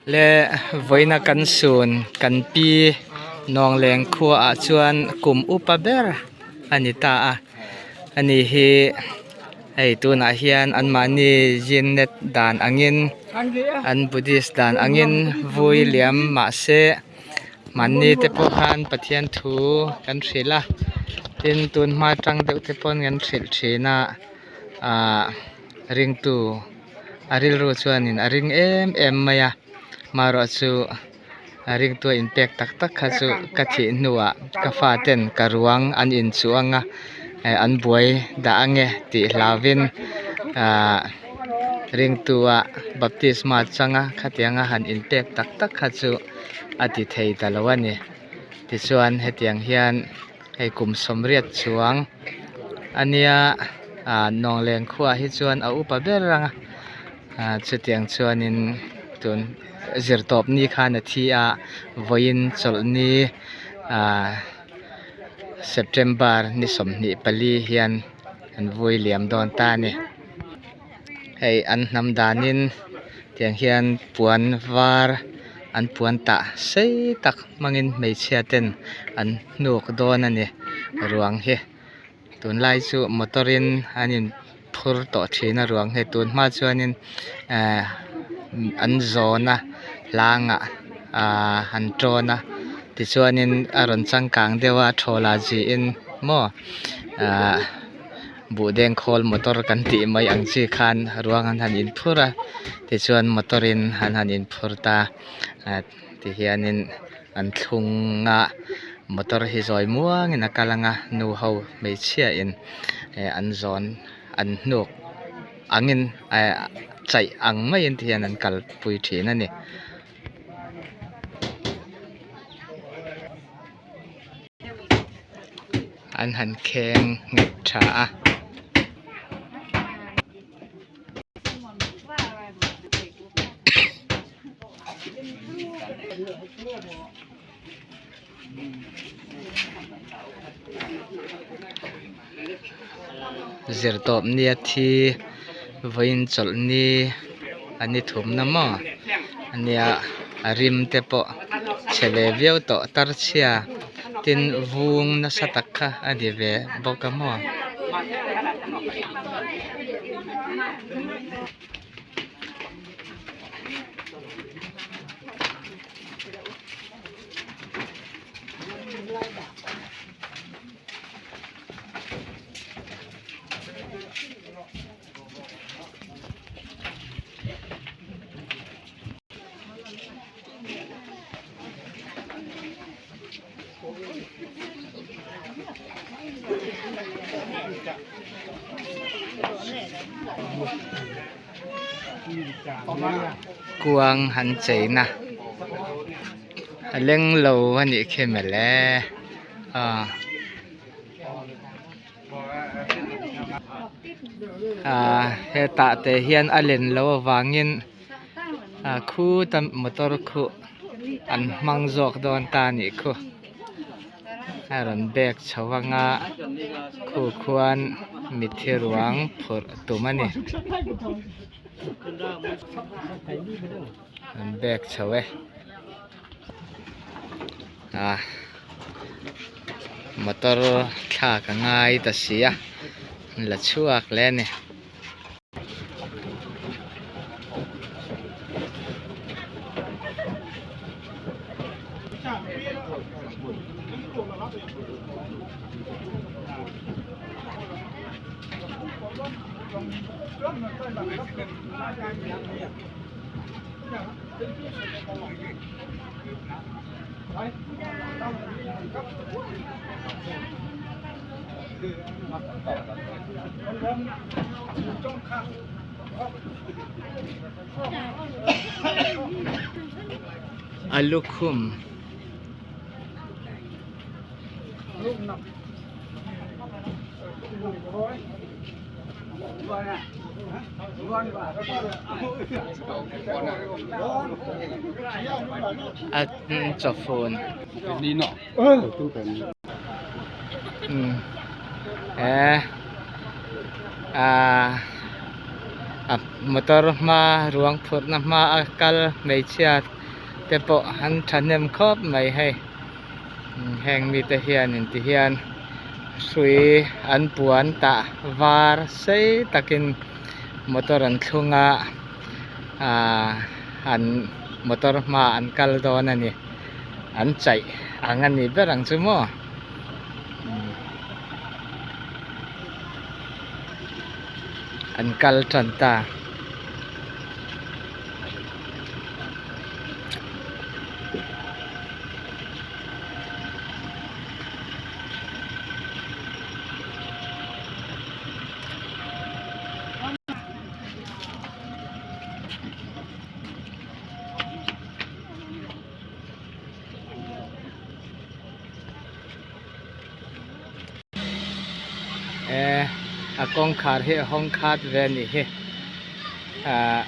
Le vawiina kan sun kan pi Nawngleng khuaah chuan kum upa ber a ni ta a ani hi hei tunah hian anmahni zinnet dan angin an buddhist dan angin vui liam mahse mahni te pawh khan Pathian thu kan hrilh a tin tun hma tang deuh te pawn kan hrilh thin a ahh ringtu. A rilru chuanin a ring em em mai a marawh chu a ringtu a inpek tak tak kha chu ka thih hnuah ka faten ka ruang an inchuh ang a eh an buai dah ange tih hlauvin ahh ringtu a baptisma changa khatianga han inpek tak tak kha chu a ti thei ta lo a ni tichuan hetiang hian. Hei kum sawmriat chuang a nia ah Nawngleng khuaah hi chuan a upa ber ang a ah chutiang chuanin tun zirtawp ni khan a thi a vawiin chawlhni ah September ni 24 hian an vui liam dawn ta a ni hei an hnam danin tiang hian puan var an puan tah sei tak hmangin hmeichhia ten an hnuk dawn a ni ruang hi tunlai chu motor in an in phur tawh thin a ruang hi tun hma chuanin ehh an zawn a hlangah ahh an tawn a tichuanin a rawn changkang deuh a thawl ah zihin maw ahh. Buhdeng khawl motor kan tih mai ang chi khan ruang an han inphur a tichuan motor in an han inphur ta ah tihianin an thlung a motor hi zawi muangin a kal ang a nu ho hmeichhia in eh an zawn an hnuk angin eh chaih ang maiin tihian an kalpui thin a ni. An han kheng nghet tha a. Zirtawp nia thi vawiin chawlh ni a ni thumna maw ania a rim te pawh chhe ve viau tawh tarchhia tin vung nasa tak kha a ni ve bawk a maw. Kuang han cheina a leng lo a nih khi mawle aw. Ahh hetah te hian a len loh avangin ah khuta motor khu an hmang zawk dawn ta a nih khu a rawn bag chho anga khu khuan mitthi ruang phurh tum a ni an bag chho e. Ah motor thlak a ngai ta si a an la chhuak hle a ni. A lukhum a chawfun umm eh ah. A motor hma ruang phurhna hma a kal hmeichhia te pawh an thahnem khawp mai hei heng mite hianin ti hian hrui an puan tah var sei takin motor an thlung a ahh an motor hmaah an kal dawn a ni an chaih ang a ni ber ang chu maw. An kal tan ta. E a kawngkhar hi a hawng khat ve a nih hi ahh.